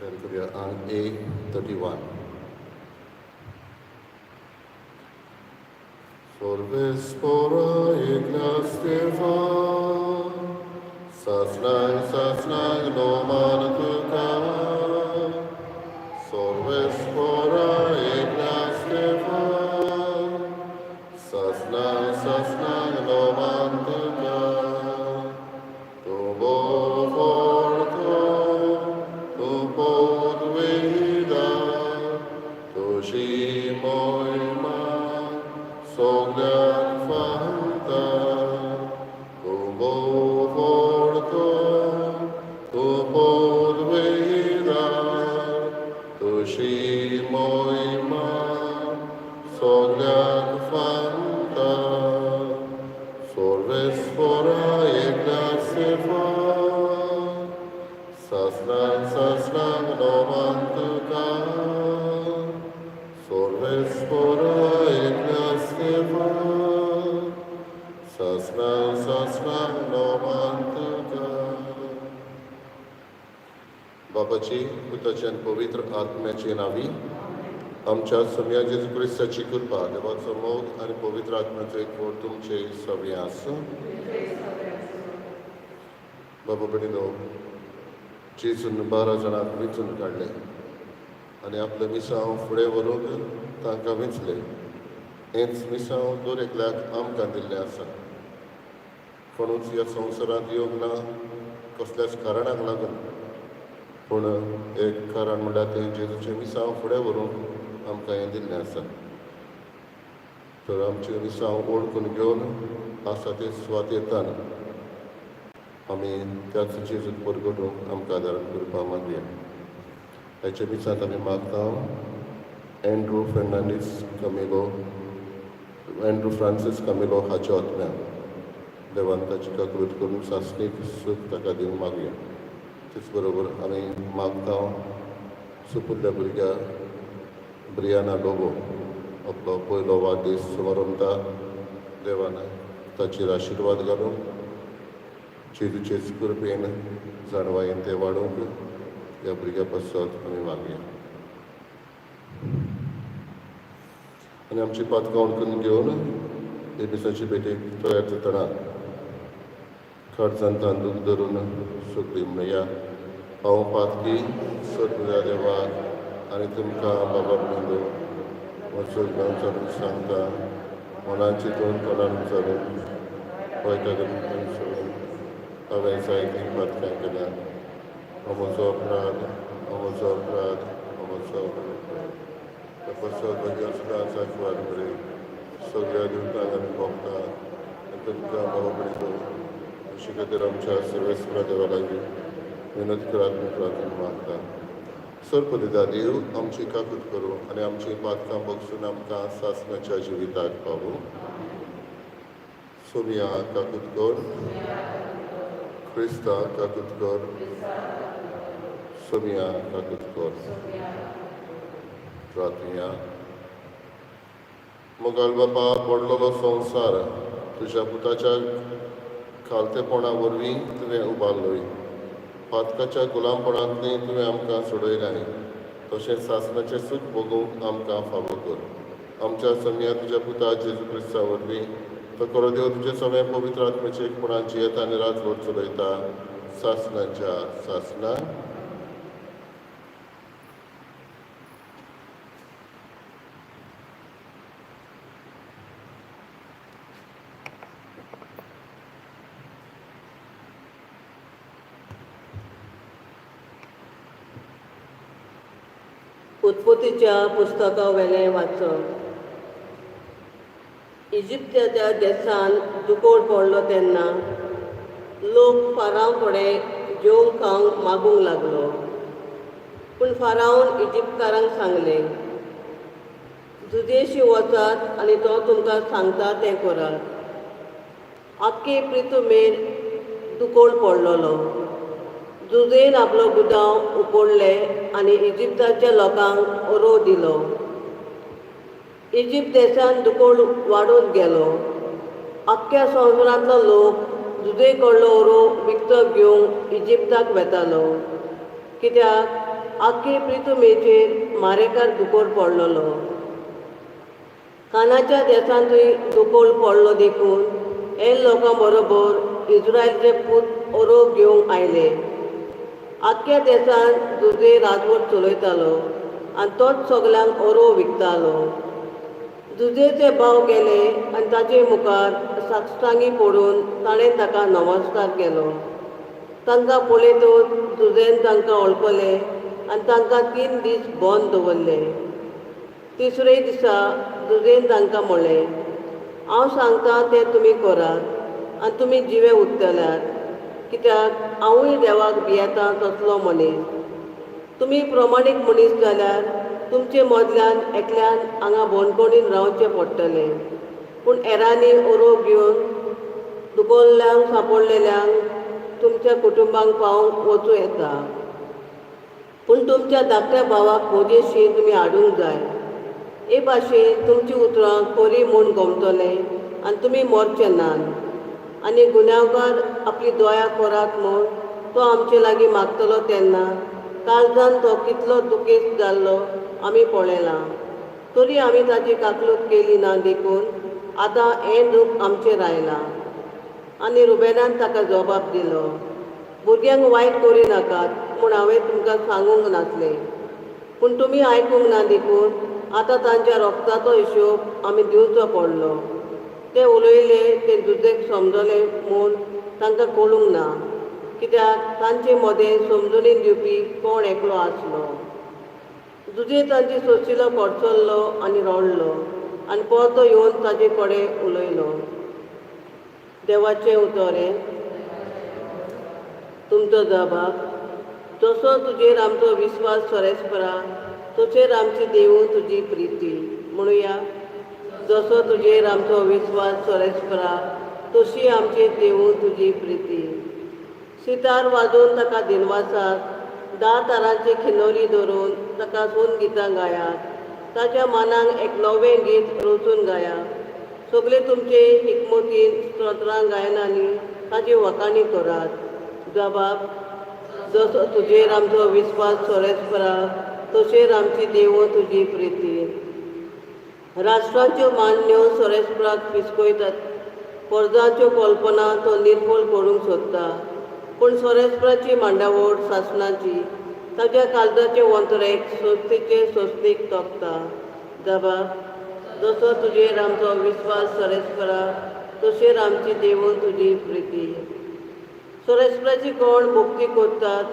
तयार करूया आंक A 31. Sorvespora Ignace Sasnang sasnang noman tuka Sorvespora Ignace Sasnang sasnang noman tuka Tubo forto tu podvida तुजी मोहिमा सगळ्याक फावता तूं भोव तूं पदवीदार तुजी मोहिमा सगळ्याक फावता सर्वेस्पोरा एकल्याक सासणाक सासणाक नोमान तुका सर्वेस्पोरा एकल्याक सासणाक सासणाक नोमान तुका. बापाची, पुताची आनी पवित्र आत्म्याची नांवी. आमच्या सोमया जेजू क्रिस्ताची कृपा, देवाचो मोग आनी पवित्र आत्म्याचो एकवट तुमचे सगळें आसूं. बाबा भयणीनो, जेजून 12 जाणांक वेंचून काडले आनी आपलें मिसांव फुडें व्हरूंक तांकां वेंचले. हेंच मिसांव दर एकल्याक आमकां दिल्लें आसा. कोणूच ह्या संवसारांत येवंक ना कसल्याच कारणाक लागून, पूण एक कारण म्हणल्यार तें जेजूचें मिसांव फुडें व्हरूंक आमकां हें दिल्लें आसा. तर आमचें मिसांव ओळखून घेवन आसा ते सुवातेर आमी त्याच जेजूक परगटूंक आमकां आदारान करपाक मागया. हाच्या मिसांत आमी मागता Andrew Fernandes Camillo, Andrew Francis Camillo हाच्या आत्म्या देवान ताची काकूळट करून सासणीक सूख ताका दिवंक मागया. तेच बरोबर आमी मागता सुपुल्ल्या भुरग्या ब्रियाना लोबो आपलो पयलो वाडदीस सुमारंभता. देवान ताचेर आशिर्वाद घालूंक, जेजूचेच कृपेन जाणवायेन ते वाडोवंक ह्या भुरग्या पासत आमी मागया. आनी आमची पातकां वळखून घेवन हे मिसाची भेटेक तयार जातना काळजान तांदूक धरून सगळीं म्हणया, हांव पातकी सगळ्या देवाक आनी तुमकां बाबा भयणीनो म्हजो चलून सांगता, मनान चिंतून तोंडान उच्चारून वायट सोडून हांवें जायतीं पातकां केल्या. हो म्हजो अपराध, हो म्हजो अपराध, हो म्हजो अपराध. त्या पासत म्हज्या सदांच बरे सगळ्या दिवटांक आनी भोगता आनी तुमकां बाबा भयणीनो अशे खातीर आमच्या सर्वेस्परा देवा लागीं विनोद करात म्हूण प्रार्थना मागता. सरपदिदा देव आमची काकूत करूं आनी आमची पातकां बगसून आमकां सासणाच्या जिविताक पावूं. सोमिया काकूत कर. क्रिस्ता काकूत कर. सोमिया काकूत कर. प्रार्थना. मोगाळ बापा, पडलेलो संवसार तुज्या पुताच्या खालतेपणा वरवीं तुवें उबारलोय. पातकाच्या गुलामपणांतली तुवें आमकां सोडयलाय, तशेंच सासणाचें सूख भोगूंक आमकां फावो कर. आमच्या सम्या तुज्या पुता जेजू क्रिस्ता वरवीं. तो खरो देव तुजे सगळें पवित्र आत्म्याचे एकपणान जियेता आनी राजवट चलयता सासणाच्या सासणां. उत्पत्तीच्या पुस्तका वेलें वाचप. इजिप्ताच्या देसान दुकोळ पडलो तेन्ना लोक फाराव फुडें जेवंक खावंक मागूंक लागलो. पूण फारावन इजिप्तकारांक सांगलें, जुदेशी वचात आनी तो तुमकां सांगता तें करात. आख्खे प्रितुमेर दुकोळ पडलेलो. जुजेन आपलो गुदांव उकोडले आनी इजिप्ताच्या लोकांक ओरो दिलो. इजिप्त देशान दुकोळ वाडून गेलो. आख्ख्या संवसारांतलो लोक जुजे कडलो ओरो विकतो घेवंक इजिप्ताक वेतालो, कित्याक आख्खे प्रितुमेचेर मारेकार दुकोळ पडलेलो. कानाच्या देसांतूय दुकोळ पडलो देखून हेर लोकां बरोबर इस्रायलचे पूत ओरोब घेवंक आयले. आख्ख्या देसान जुजे राजवट चलयतालो आनी तोच सगल्यांक ओरोव विकतालो. जुजेचे भाव गेले आनी ताचे मुखार साश्टांगी पडून ताणें ताका नमस्कार केलो. तांकां पळयतच जुजेन तांकां वळखले आनी तांकां 3 दीस बंद दवरले. तिसरे दिसा जुजेन तांकां म्हणलें, हांव सांगता तें तुमी करात आनी तुमी जिवे उरतल्यात, कित्याक हांवूय देवाक भियेता तसलो मनीस. तुमी प्रमाणीक मनीस जाल्यार तुमचे मदल्यान एकल्यान हांगा बंदखणीन रावचें पडटलें, पूण हेरांनी ओरोब घेवन दुकोल्ल्यांक सांपडलेल्यांक तुमच्या कुटुंबांक पावोवंक वचूं येता, पूण तुमच्या धाकट्या भावाक म्हजेशी तुमी हाडूंक जाय. हे भाशेन तुमचीं उतरां खरीं म्हूण गमतलें आनी तुमी मरचे नात. आनी गुन्यांवकार आपली दया करात म्हूण तो आमचे लागीं मागतलो तेन्ना काळजान तो कितलो दुखेस्त जाल्लो आमी पळयलां, तरी आमी ताची काकलूत केली ना देखून आतां हें दूख आमचेर आयलां. आनी रुबेनान ताका जबाब दिलो, भुरग्यांक वायट करी नाकात म्हूण हांवें तुमकां सांगूंक नासलें, पूण तुमी आयकूंक ना देखून आतां तांच्या रोगताचो हिशोब आमी दिवचो पडलो. ते उलयले ते जुजेक समजले म्हूण तांकां कळूंक ना, कित्याक तांचे मदें समजुणी दिवपी कोण एकलो आसलो. जुजे तांची सोशिलो कडसरलो आनी रडलो आनी परतो येवन ताचे कडेन उलयलो. देवाचें उतर हें. तुमचो जबाब, जसो तुजेर आमचो विस्वास सोरेस्परा तशेर आमची देवू तुजी प्रिती. म्हणुया, जसो तुजेर आमचो विस्वास सोरेस्परा तशी आमची देवू तुजी प्रिती. सितार वाजोवन ताका दिनवासात, 10 तारांची खिनोरी धरून ताका सून गितां गायात, ताच्या मानाक एक नवें गीत रचून गायात. सगळे तुमचे हिकमतीन स्तोत्रां गायनांनी ताची वखाणी करात. जबाब, जसो तुजेर आमचो विस्वास सोरेस्परा तशेर आमची देवू तुजी प्रिती. राष्ट्रांच्यो मांडण्यो सोरेस्पराक फिसकयतात, परजांच्यो कल्पना तो निर्फळ करूंक सोदता, पूण सोरेस्पराची मांडावळ सासणाची, ताच्या काळजाचे वंतरेक सोस्तीचे सोस्तीक तोपता. जबाब, जसो तुजेर आमचो विस्वास सोरेस्परा तशेर आमची देवू तुजी प्रिती. सोरेस्पराची कोण भक्ती करतात,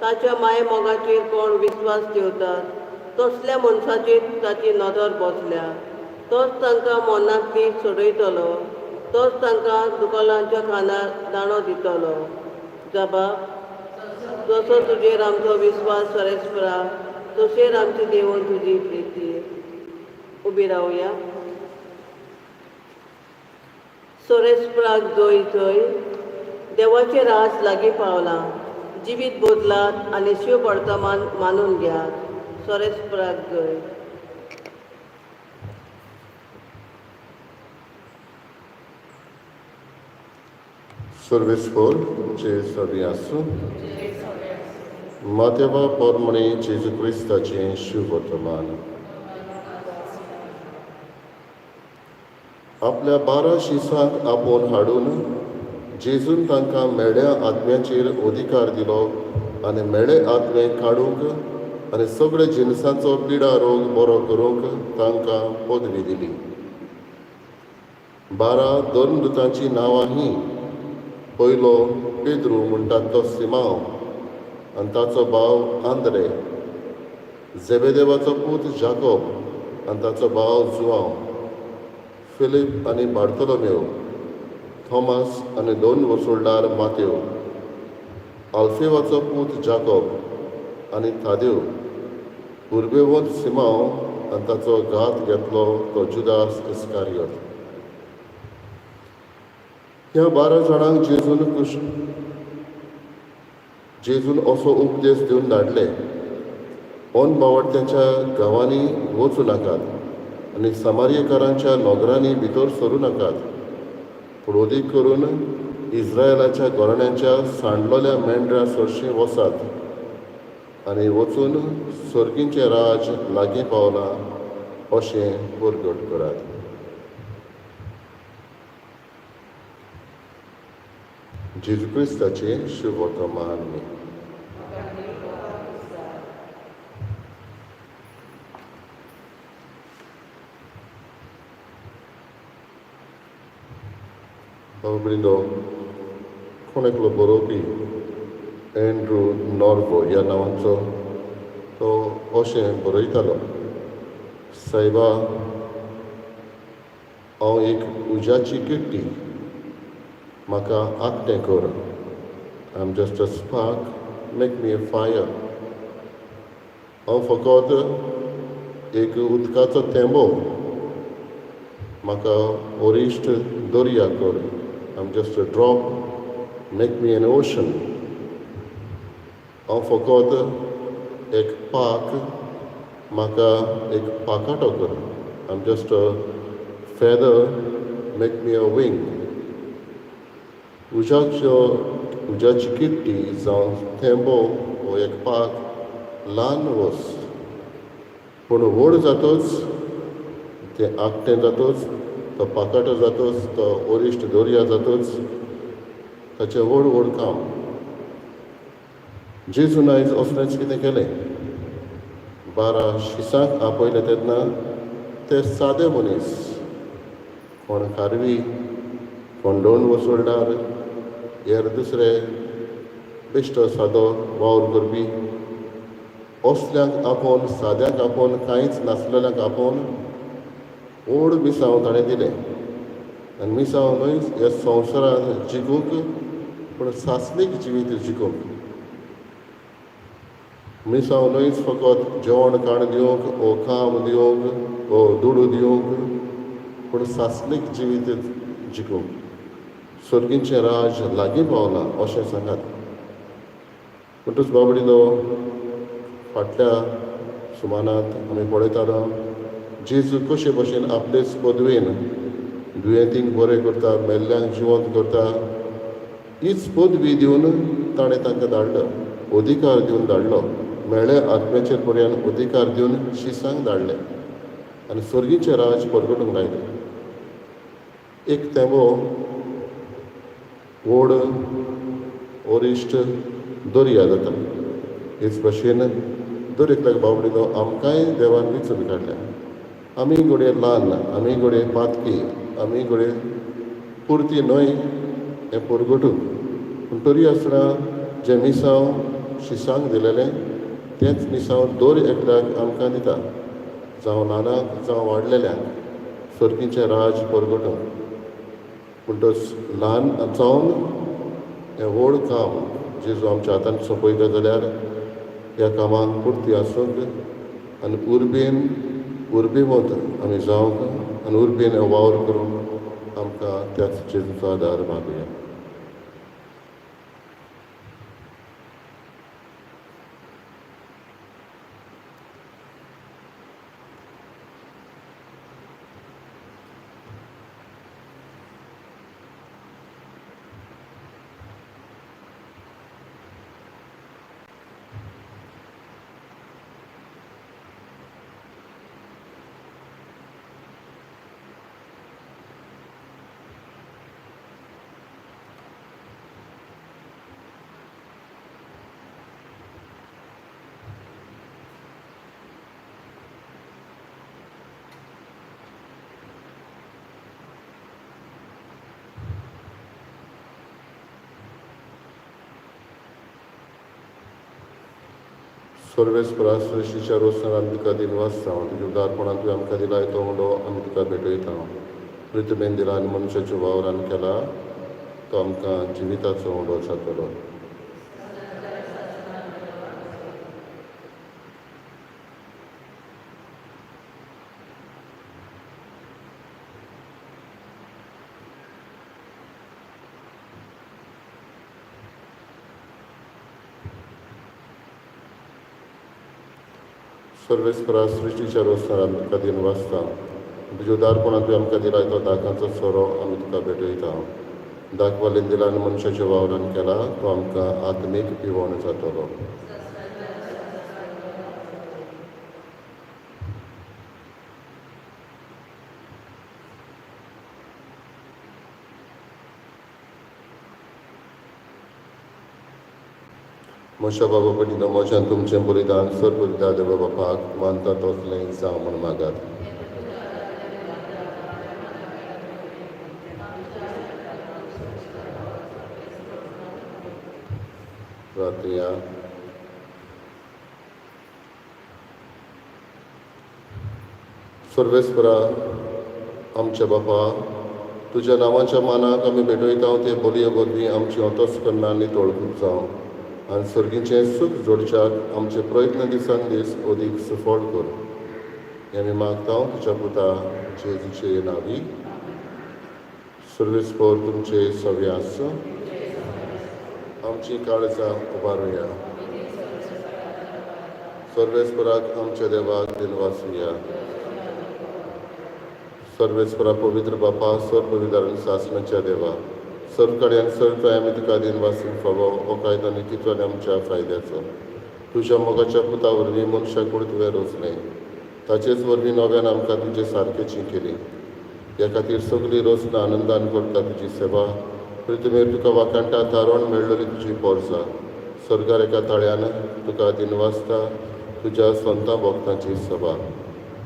ताच्या माय मोगाचेर कोण विस्वास ठेवतात, तसल्या मनशाचेर ताची नदर बसल्या. तोच तांकां मनांतली सोडयतलो, तोच तांकां दुकानाच्या खानार दाणो दितलो. जबाब, जसो तुजेर आमचो विस्वास सोरेस्परा तशेर आमची देवू तुजी प्रिती. उबी रावया. सोरेस्पराक जय जय. देवाचें राज लागीं पावलां, जिवीत बदलात आनी शिव वर्तमान मानून घेयात. सोरेस्पराक जय. सर्वेस्पोर तुमचे सगळीं आसूं. मातेवा पोरमणे जेजू क्रिस्ताचें शुभवर्तमान. आपल्या 12 शिसांक आपोवन हाडून जेजून तांकां मेळ्या आत्म्याचेर अधिकार दिलो आनी मेळे आत्मे काडूंक आनी सगळे जिनसांचो पिडा रोग बरो करूंक तांकां पदवी दिली. 12 धर्मदूतांचीं नांवां हीं. पयलो पेद्रू म्हणटात तो सिमांव आनी ताचो भाव आंद्रे, झेबेदेवाचो पूत जाकोब आनी ताचो भाव जुआंव, फिलीप आनी बार्तोलोमेव, थॉमस आनी 2 वसुलदार मातेव, आल्फेवाचो पूत जाकोब आनी थादेव, पुर्वेवंत सिमांव आनी ताचो घात घेतलो तो जुदास इस्कारियोत. ह्या 12 जाणांक जेजून असो उपदेश दिवन धाडले, अनबावडत्यांच्या गांवांनी वचूं नाकात आनी सामारियकारांच्या नगरांनी भितर सरूं नाकात, पूण अदीक करून इस्रायलाच्या घराण्यांच्या सांडलोल्या मेंढऱ्या सरशीं वसात आनी वचून सर्गींचें राज लागीं पावलां अशें परगट करात. जेजू क्रिस्ताचें शुभवर्तमान. बाबा, कोण एकलो बरोवपी एंड्रू नॉर्वो ह्या नांवाचो तो अशें बरयतालो, सायबा हांव एक उज्याची किट्टी, म्हाका आकटें कर. I am just a spark, make me a fire. हांव फकत एक उदकाचो थेंबो, म्हाका वरिश्ट दर्या कर. I am just a drop, make me an ocean. हांव फकत एक पाक, म्हाका एक पाकाटो कर. I am just a feather, make me a wing. उज्याची किट्टी जावं थेंबो हो एक पाक ल्हान वस्त, पूण व्हड जातच तें आकटें जातच, तो पाकाटो जातच, तो वरिश्ट दर्या जातच, ताचें व्हड व्हड काम. जेजून आयज असलेंच कितें केलें. 12 शिसांक आपयले तेन्ना ते सादे मनीस, कोण खारवी, कोण दोन वसोलदार, हेर दुसरे बेश्टो सादो वावर करपी, असल्यांक आपोवन, साद्यांक आपोवन, कांयच नासलेल्यांक आपोवन व्हड मिसांव ताणें दिलें. आनी मिसांव न्हय ह्या संवसारांत जिखूंक, पूण सासणीक जिवीत जिखूंक. मिसांव न्हयच फकत जेवण खाण दिवंक ओ काम दिवंक ओ दुडू दिवंक, पूण सासणीक जिवीत जिखूंक. सर्गींचें राज लागीं पावलां अशें सांगात. म्हणटच बाबडीलो फाटल्या सुमानांत आमी पळयतालो जेजू कशे भशेन आपलेच पदवेन दुयेंतींक बरें करता, मेल्ल्यांक जिवंत करता. हीच पदवी दिवन ताणें तांकां धाडलो, अधिकार दिवन धाडलो, मेळे आत्म्याचेर पर्यंत अधिकार दिवन शिसांक धाडले आनी सर्गीचें राज परगटूंक लायलें. एक तेंबो व्हड वरिश्ट दर्या जाता. हेच भशेन दर एकल्याक बावडिलो आमकांय देवान विचून काडल्या. आमी घडये ल्हान, आमी घडये पातकी, आमी घडये पुरती न्हय हें परगटूंक, पूण तरी आसतना जें मिसांव शिसांक दिलेलें तेंच मिसांव दर एकल्याक आमकां दिता, जावं ल्हानांक जावं वाडलेल्यांक, सर्गीचें राज परगटूंक. म्हणटच ल्हान जावन हें व्हड काम जेजू आमच्या हातान सोंपयता जाल्यार ह्या कामाक पुर्ती आसूंक आनी उर्बेन उर्बेवंत आमी जावंक आनी उर्बेन वावर करूंक आमकां त्याच जेजूचो आदार मागुया. सर्वेस्परा सृश्टीच्या रोसनार आमी तुका दिनवास जावं, तुज्या उदारपणान तुवें आमकां दिलाय तो उंडो आमी तुका भेटयता. प्रितमेन दिला आनी मनशाच्या वावरान केला तो आमकां जिविताचो उंडो जातलो. सर्वेस्परा सृश्टीच्या रोसनार आमी तुका दिनवासता, तुज्या उदारपणान तुवें आमकां दिलाय तो दाकांचो सोरो आमी तुका भेटयता. दाखवालीन दिला आनी मनशाच्या वावरान केला तो आमकां आत्मीक पिवण जातलो. म्हज्या बाबा भयणीनो, म्हज्यान तुमचें बलिदान सर्व देवा बापाक मानता तसलें जावं म्हूण मागात. प्रार्थया. सर्वेस्परा आमच्या बापा, तुज्या नांवाच्या मानाक आमी भेटयता ते बलये वरवीं आमची अंतस्करणां नितळ जावं आनी सर्गीचें सूख जोडच्याक आमचे प्रयत्न दिसान दीस अदीक सफळ कर. हें आमी मागता तुज्या पुता जेजूचे नांवी. सर्वेस्पर तुमचे सवे आसूं. आमची काळजां उबारुया. सर्वेस्पराक आमच्या देवाक दिनवासुया. सर्वेस्परा पवित्र बापा, सर्व पवित्र सासणाच्या देवा, सर्व कडेन सर्व आमी तुका दिनवासूंक फावो हो कायदो नितीचो आनी आमच्या फायद्याचो. तुज्या मोगाच्या पुता वरवीं मनशां कूड तुवें रचलें, ताचेच वरवीं नव्यान आमकां तुजे सारकेची केली. ह्या खातीर सगळी रचना आनंदान करता तुजी सेवा. पृथ्वीर तुका वाखाणटा तारण मेळ्ळली तुजी पोरसां. सर्गार एका ताळ्यान तुका दिनवासता तुज्या संतां भक्तांची सभा.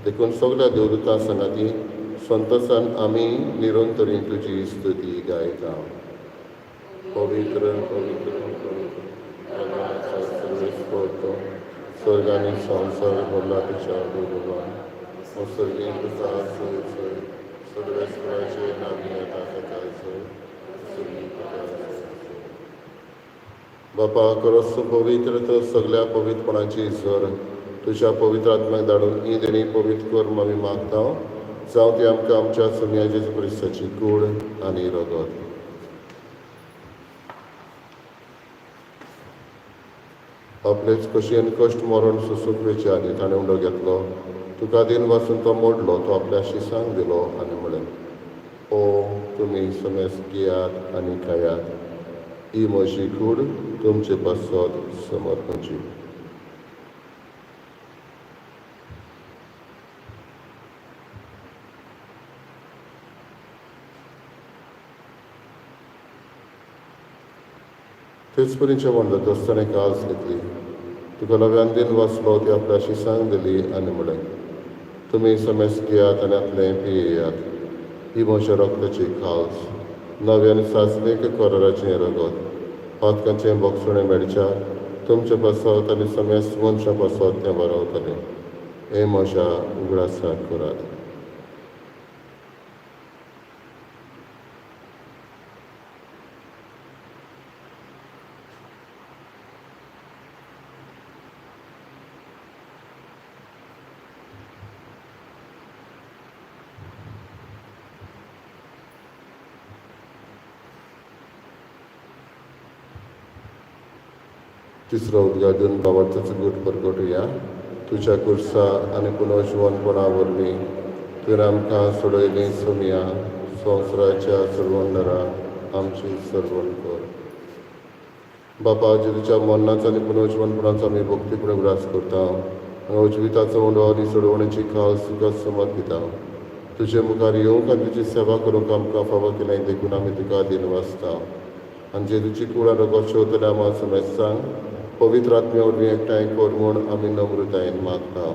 देखून सगळ्या देवदूतां सांगाती संतोसान आमी निरंतरी तुजी स्तुती गायता. पवित्र पवित्र पवित्र सर्वेस्पर, स्वर्ग आनी संवसार भरला तुज्या देवबान. सर्गीं तुका सय सय सर्वेस्पराचे नांवी येता ताका सय सर्गीं तुका सय सय. बापा, खरोच पवित्र तर सगळ्या पवित्रपणाची झर तुज्या पवित्र आत्म्याक धाडून ही देणी पवित्र कर आमी मागता. जावं ती आमकां आमच्या सोमया जेजू क्रिस्ताची कूड आनी रगत. आपलेच कशेन कश्ट मरण सोसूंक वेचे आदी ताणें उंडो घेतलो, तुका दिन वासून तो मोडलो, तो आपल्या शिसांक दिलो आनी म्हणलें, ओ तुमी समेस घेयात आनी खायात, ही म्हजी कूड तुमचे पासत समर्पणची. तेच परी जेवण जाता ताणें कास घेतली, तुका नव्यान दिन वाचलो, ती आपल्या शिसांक दिली आनी म्हणलें, तुमी समेस घेयात आनी आपलें पियेयात, ही म्हज्या रक्ताची खास नव्यान सासणीक कराराचें रगत, पातकांचें बोगसणें मेळच्या तुमचे पासत आनी समेस्त मनशां पासत तें बरोवतलें. हें म्हज्या उगडासाक करात. तिसरो उद्घाटन बाबाचो गूट परगटुया. तुज्या कुर्सा आनी पुनर्जिवनपणा वरवीं तुवें आमकां सोडयलीं सोमया, संवसाराच्या सोडवणदारा आमची सरवण कर. बापा, जेजूच्या मरणाचो आनी पुनर्जिवनपणाचो आमी भक्तीपणे उगडास करता आनी जिविताचो उंडो आनी सोडवणेची खास तुका समर्पिता. तुजे मुखार येवंक आनी तुजी सेवा करूंक आमकां फावो केलें देखून आमी तुका दिनवासता. आनी जेजूची कूड आनी रगत शेवतल्या आमकां समेस्तांक पवित्र आत्म्या वरवीं एकठांय कर म्हूण आमी नम्रतायेन मागता.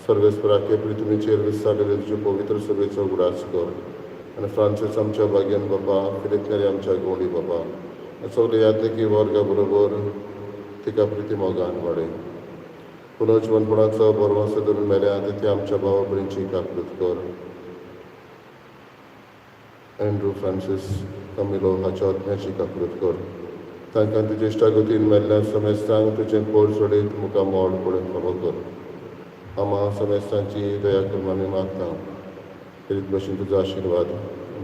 सर्वेस्पराके पृथ्वीचेर विस्तारलेले तुजे पवित्र सभेचो उगडास कर आनी फ्रांसीस आमच्या भाग्यान बापा, फिलिप आमच्या गोंडी बापा, सगळे यादनिकी वर्गा बरोबर तिका प्रिती मोगान वाडय. पुनर्जिवनपणाचो भरवंसो धरून मेल्या ते आमच्या भावा भयणींची काकूत कर. एंड्रू फ्रांसीस कमिलो हाच्या आत्म्याची काकूत कर. तांकां तुजे इश्टागतीन मेल्ल्या समेस्तांक तुजें पोर सोडीत मुखार मोड पडून फावो कर. आमा समेस्तांची दया करून आमी मागता. तरीच भशेन तुजो आशिर्वाद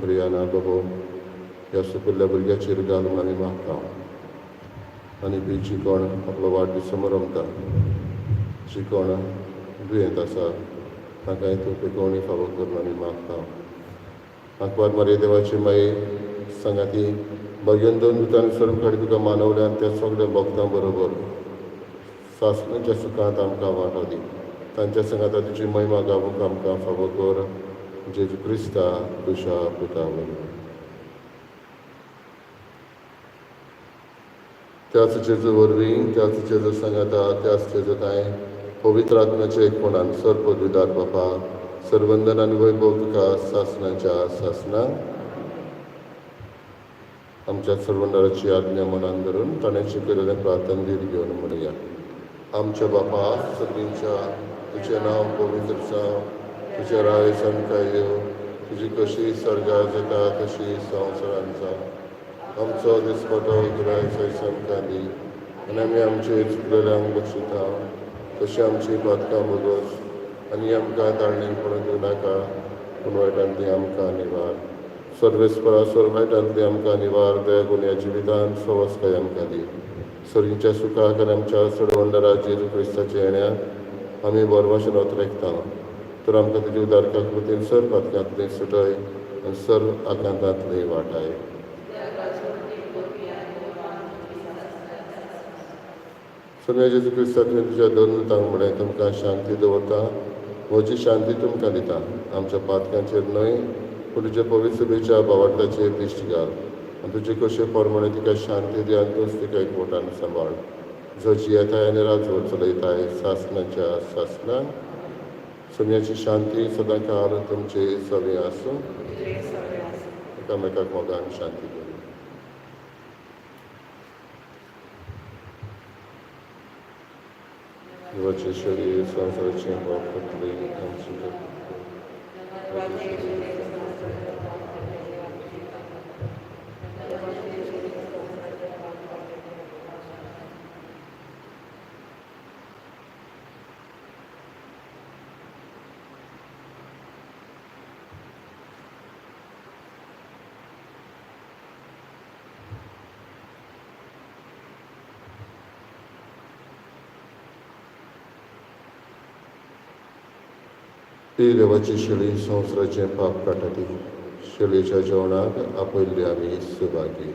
ब्रियाना बाबो ह्या सुपुल्ल्या भुरग्याचेर घाल म्हूण आमी मागता. आनी बी कोण आपलो वाडदीस समारंभता, जी कोण दुयेंत आसा तांकांय तूं पेकोवणी फावो करून आमी मागता. आंकवार मारये देवाची माई सांगाती भाग्यान दोन दुतान सर्व कडेन तुका मानवल्या आनी त्या सगळ्या भक्तां बरोबर सासणाच्या सुखांत आमकां वांटो दी. तांच्या सांगाता तुजी महिमा गावूंक आमकां फावो कर. जेजू क्रिस्ता तुज्या पुता वरवीं. त्याच जेजू वरवीं, त्याच जेजू सांगाता, त्याच जेजू ताय पवित्र आत्म्याचे एकपणान सर पदवीदार बापा, सर्वंदन आनी वैभव तुका सासनाच्या सासना. आमच्या सर्वंदाराची आज्ञा मनान धरून ताणें शिकयलेलें प्रार्थना धीर घेवन म्हणया. आमच्या बापा सर्वींच्या, तुजें नांव पवित्र जावं, तुजें राय सामकां येवं, तुजी कशी सर्गार जाता तशी संवसारान जावं. आमचो दिसपटो गिराय सामकां दी आनी आमी आमचे चुकलेल्यांक बक्षिता तशी आमची पातकां भोगस आनी आमकां ताळणेन पडून दिवं नाका, पूण वायटांतली आमकां निवार. सर्वेस्परा सर्व वायटांतली आमकां निवार, दया करून ह्या जिवितान सवस्काय आमकां दी. सर्गीच्या सुखाक आनी आमच्या सडवंडरा जेजू क्रिस्ताच्या येण्याक आमी बरभाशेन अतरेकता. तर आमकां तुजी उदारका कृतीन सर पातकांतली सुटय आनी सर्व आकांतांतली वाटाय. सोम्या जेजू क्रिस्ता, तुवें तुज्या दोन दुतांक म्हणलें, तुमकां शांती दवरता, म्हजी शांती तुमकां दिता. आमच्या पातकांचेर न्हय, पूण तुज्या पवित्र सभेच्या भावार्थाचेर दिश्ट घाल आनी तुजे कशे प्रमाणे तिका शांती दी आनी तूंच तिका एकवटान सांबाळ, जो जियेताय आनी राजवट चलयताय सासनाच्या सासना. सोम्याची शांती सदांकाळ तुमचे सगळें आसूं. एकामेकाक मोगान शांती दिवं. देवाचे शरीर संवसाराचें पाप करतले आमची. ती देवाची शेळी संवसाराचें पाप काडटा ती शेळीच्या जेवणाक आपयल्ली आमी सुभागी.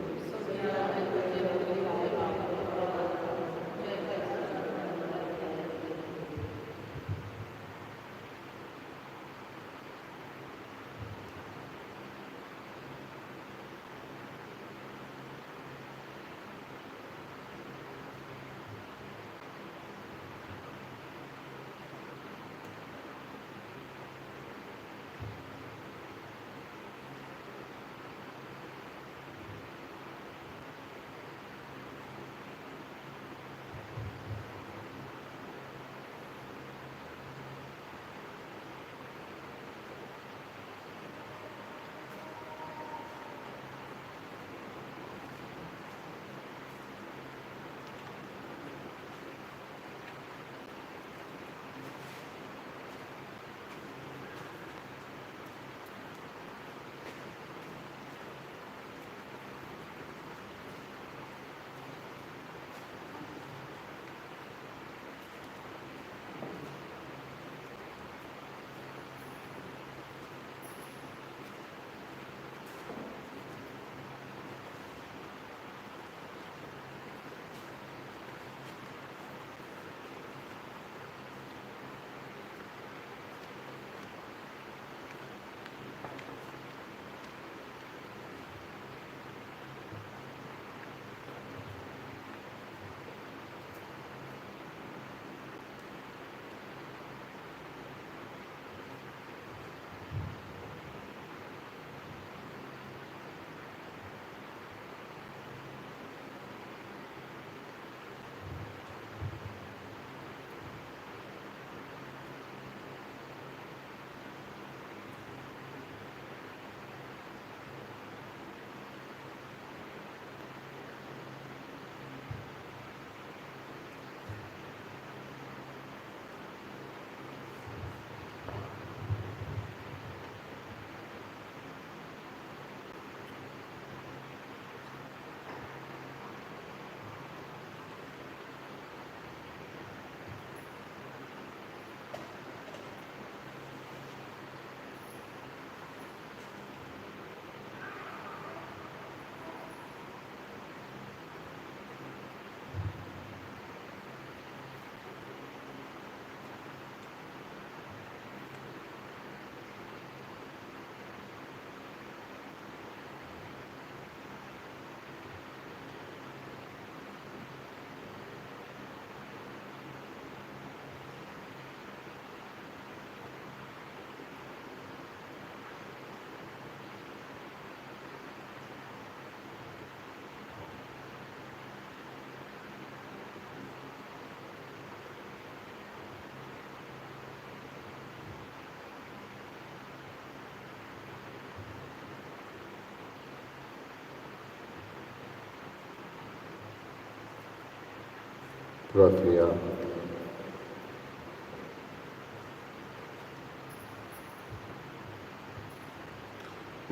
प्रार्थया.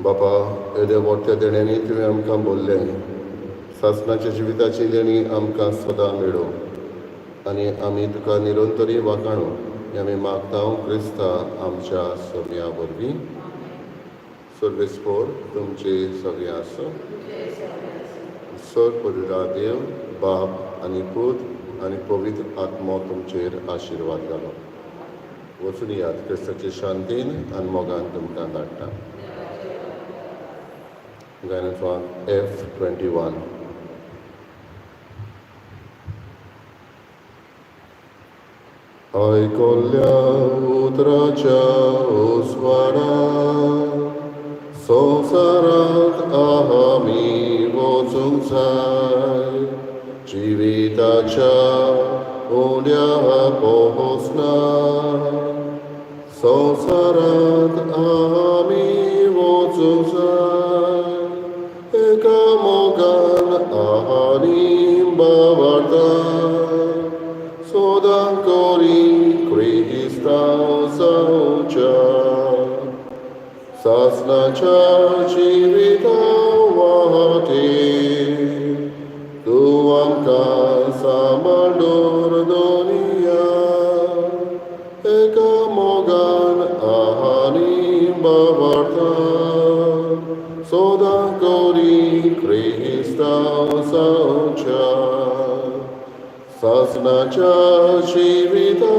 बापा, येद्या मोठ्या देण्यांनी तुवें आमकां बोल्लें. सासणाच्या जिविताची देणी आमकां सदां मेळूं आनी आमी तुका निरंतरी वाखाणू, हें आमी मागता क्रिस्ता आमच्या सोम्या वरवीं. सर्वेस्पोर तुमचे सगळें आसूं. सर परिरा देव बाप आनी पूत आनी पवित्र आत्मो तुमचेर आशिर्वाद घालो. वचून याद, क्रिस्ताचे शांतीन आनी मोगान तुमकां धाडटा. गायन F21. आयकल्ल्या उतराच्या उस्वाडा संवसारांत आमी वचूंक जाय, जिविताच्या उण्या पोहोचना. संवसारांत आमी वचूंक जाय, एका मोगान आनी बावडता, सदां करी क्रिस्तांव जावच्या, सासणाच्या जिविता वाटे. तूं आमकां सांबाळ दोनिया, एका मोगान आनी बावडता, सदां करी क्रिस्तांव जावच्या, सासणाच्या जिविता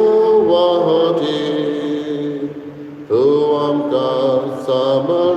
वाटे. तूं आमकां सांबाळ.